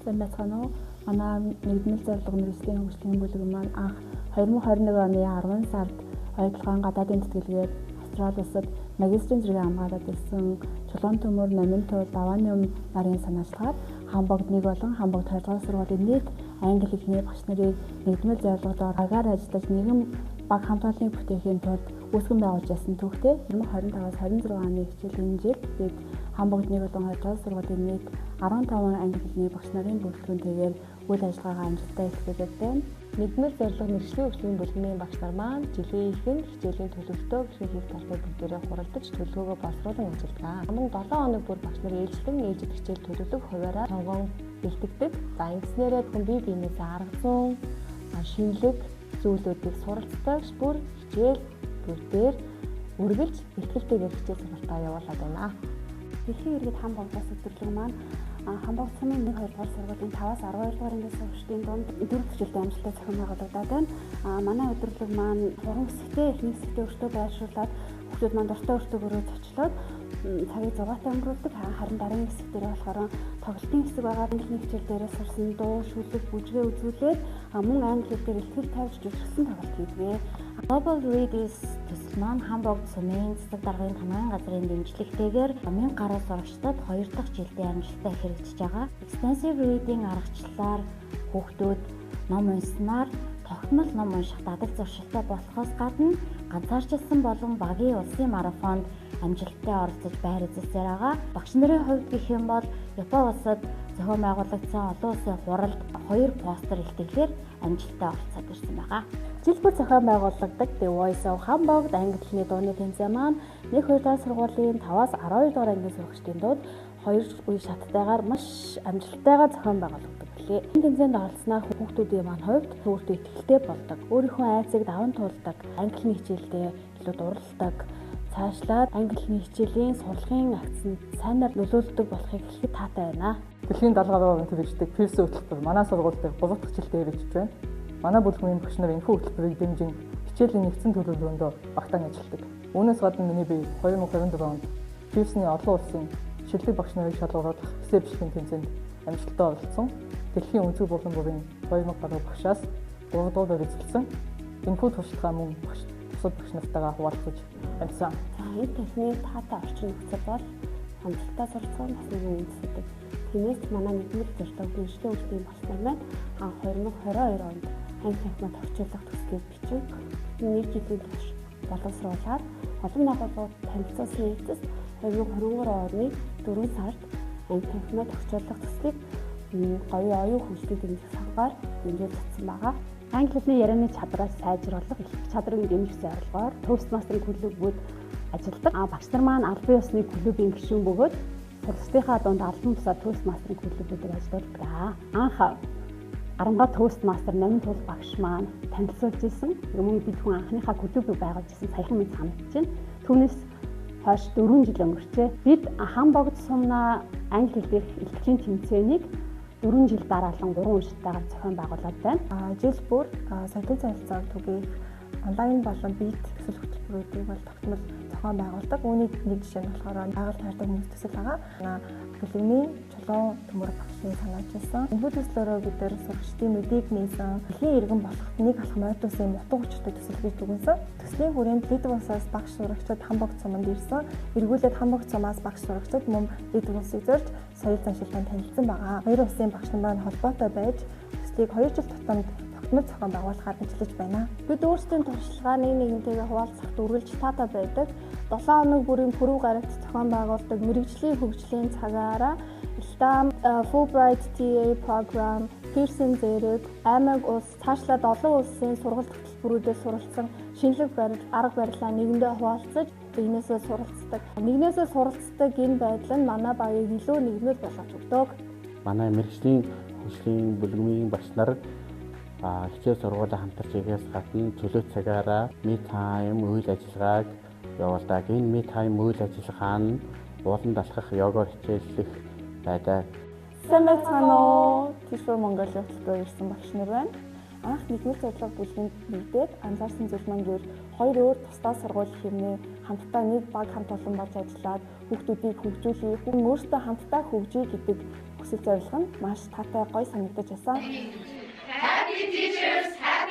Сайн байцгаана уу? Манай нэгдмэл зорилго мэргэжлийн хөгжлийн бүлэг маань анх 2021 оны 10 сард Оюутлагын гадаадын тэтгэлгээр Австрали улсад магистрийн зэрэг хамгаалаад ирсэн Чулуун Төмөр, Номин Туул, Давааны өмнө нарын санаачлагаар Хамбогд 1 болон Хамбогд 2 дугаар сургуулийн нийт англи хэлний багш нарыг нэгдмэл зорилгоор агаар ажиллаж нэгэн баг хамт олоныг бүтээхийн тулд үүсгэн байгуулж ясан түүхтэй 2025-аас 26 оны хичээлийн жил бид Хамбогд 1 болон 2 дугаар сургуулийн нийт 15 англи хэлний багш нарын бүрэлдэхүүнтэйгээр үйл ажиллагаагаа амжилттай эхлүүлээд байна. Нэгдмэл зорилго мэргэжлийн хөгжлийн бүлгийн багш нар маань жилийн эхэнд хичээлийн төлөвлөлтөө хэрхэн хийх тал дээр бүгдээрээ хуралдаж төлөвлөгөөгөө боловсруулан ажилладаг. Мөн 7 хоног бүр багш нар ээлжлэн ээлжид хичээл төлөвлөх хувиараа сонгон бэлтгэдэг. За ингэснээрээ хүн бие биенээсээ арга зүйн, шинэлэг зүйлүүдийг суралцдаг, бүр хичээл бүгдээр үргэлж ихтгэлтэйгээр хичээл сургалтаа явуулаад байна. Дэлхийн иргэд Хам богдоос өдөрлөг маань Хамбогд сумын 1 2 дугаар сургуулийн 5-аас 12 дугаар ангийн сурагчдын дунд дөрөв хичээлтэй амжилттай зохион байгуулагдаад байна. Манай өдөрлөг маань гурван хэсэгтээ, эхний хэсэгтээ өртөө байршуулад хүүхдүүд маань дуртай өртөөгөөрөө зочлоод цагийг зугаатай өнгөрүүлдэг. Харин дараагийн хэсэг дээр болохоор тоглолтын хэсэг байгаа. Англи хичээл дээрээ сурсан дуу, шүлэг, бүжгээ үзүүлээд мөн англи хэл дээр ихтгэл тавьж жүжиглсэн тоглолт хийдэг. Global Readers төсөл маань Хамбогд сумын засаг даргын тамгайн газрын дэмжлэгтэйгээр 1000 гаруй сурагчдад 2 дахь жилдээ амжилттай хэрэгжиж байгаа. Extensive reading аргачлалаар хүүхдүүд ном уншсанаар тогтмол ном унших дадал зуршилтай болохоос гадна ганцаарчилсан болон багийн улсын марафонд амжилттай оролцож байр эзэлсээр байгаа. Багш нарын хувьд гэх юм бол Япон улсад зохион байгуулагдсан олон улсын хуралд 2 постэр илтгэлээр амжилттай оролцоод ирсэн байгаа. Жил бүр зохион байгуулагддаг The Voice of Hamburg англи хэлний дууны тэмцээн маань 1 2 дугаар сургуулийн 5-аас 12 дугаар ангийн сурагчдын дунд хоёр үе шаттайгаар маш амжилттайгаар зохион байгуулагддаг билээ. Энэ тэмцээнд оролцсноор хүүхдүүдийн маань хувьд өөртөө итгэлтэй болдог, өөрийнхөө айцыг даван туулдаг, англи хичээлдээ илүү дурладаг, цаашлаад англи хэлний хичээлийн сурлагын акцент сайнаар нөлөөлдөг болохыг хэлэхэд таатай байна. Дэлхийн 70 гаруй орнд хэрэгждэг Pearson хөтөлбөр манай сургууль дээр 3 дахь жилдээ хэрэгжиж байна. Манай бүлгийн багш нар энэхүү хөтөлбөрийг дэмжин хичээлийн нэгдсэн төлөвлөгөөндөө багтаан ажилладаг. Үүнээс гадна миний бие 2024 онд Pearson-ы олон улсын шилдэг багш нарыг шалгаруулах эссе бичлэгийн тэмцээнд амжилттай оролцсон. Дэлхийн өнцөг булан бүрийн 2000 гаруй багшаас 3 дугаар байр эзэлсэн. Энэхүү туршлагаа мөн багш бусад багш нартайгаа хуваалцаж амжсан. За энэ техник таатай орчин нөхцөл бол амжилттай суралцах бас нэгэн үндэсдэг. Тиймээс манай нэгдмэл зорилго мэргэжлийн хөгжлийн багш нар маань 2022 онд англи хэлний тохиолдох төслийг бичин бүтэн нэг жилийн турш боловсруулаад олон байгууллагууд танилцуулсны эцэст 2023 оны 4 сард англи хэлний тохиолдох төслийг гоё оюун хөгжлийг дэмжих сангаар дэмжиж татсан байгаа. Англи хэлний ярианы чадвараа сайжруулах, хэлэх чадрыг дэмжих зорилгоор Toastmaster-ын клубүүд ажилладаг. Багш нар маань албан ёсны клубын гишүүн бөгөөд сурлагчдынхаа дунд албан бусаар Toastmaster-ын клубүүдээр ажилладаг. Анх Арангаа Toastmaster Номин Туул багш маань танилцуулж исэн. Өмнө бид хүн анхныхаа клубыг байгуулж исэн саяхан мэд санагдаж байна. Түүнээс хойш 4 жил өнгөрчээ. Бид Хамбогд сумнаа англи хэл дээрх илтгэлийн тэмцээнийг 4 жил дараалан 3 уншилтаагаар зохион байгуулад байна. Жил бүр соёлын цалцааг түгээх онлайн болон бит төсөл хөтөлбөрүүдийг бол тогтмол зохион байгуулдаг. Үүний нэг жишээ нь болохоор байгаль хайртай хүмүүс төсөл байгаа. Бүлэгний Чулуун Төмөр багшийн санаачилсан. Энэхүү төслөөрөө бид нар сурагчдын мэдийг нээсэн, дэлхийн иргэн болоход нэг алхам ойртуулсан юм утга учиртай төсөл гэж дүгнсэн. Төслийн хүрээнд Литв улсаас багш сурагчид Хамбогд суманд ирсэн. Эргүүлээд Хамбогд сумаас багш сурагчид мөн Литв улсыг зорж соёл заншилтай танилцсан байгаа. Хоёр улсын багш нар маань холбоотой байж төслийг 2 жил тутамд тогтмол зохион байгуулахаар ажиллаж байна. Бид өөрсдийн туршлагаа нэг нэгнтэйгээ хуваалцахад үргэлж таатай байдаг. 7 хоног бүрийн пүрэв гарагт зохион байгуулдаг мэргэжлийн хөгжлийн цагаараа Илтам, Fulbright TA program, Pearson зэрэг аймаг улс цаашлаад олон улсын сургалт хөтөлбөрүүдээр суралцсан шинэлэг барил, арга барилаа нэгэндээ хуваалцаж нэгнээсээ суралцдаг. Нэгнээсээ суралцдаг энэ байдал нь манай багийг илүү нэгмэл болгож өгдөг. Манай мэргэжлийн хөгжлийн бүлгийн багш нар хичээл сургуулаа хамтарч хийхээс гадна чөлөө цагаараа me time үйл ажиллагааг явуулдаг. Энэ me time үйл ажиллагаа нь ууланд алхах, йогоор хичээллэх байдаг. Сайн байцгаана уу? Teach for Mongolia хөтөлбөрөөр ирсэн багш нар байна. Анх нэгдмэл зорилго бүлгэнд нэгдээд анзаарсан зүйл маань гэвэл хоёр өөр тусдаа сургууль хэмнээ хамтдаа нэг баг хамт олон болж ажиллаад хүүхдүүдийг хөгжүүлэх, хүн өөртөө хамтдаа хөгжиё гэдэг Хүсэл зорилго нь маш таатай, гоё санагдаж байсан. Happy teachers, happy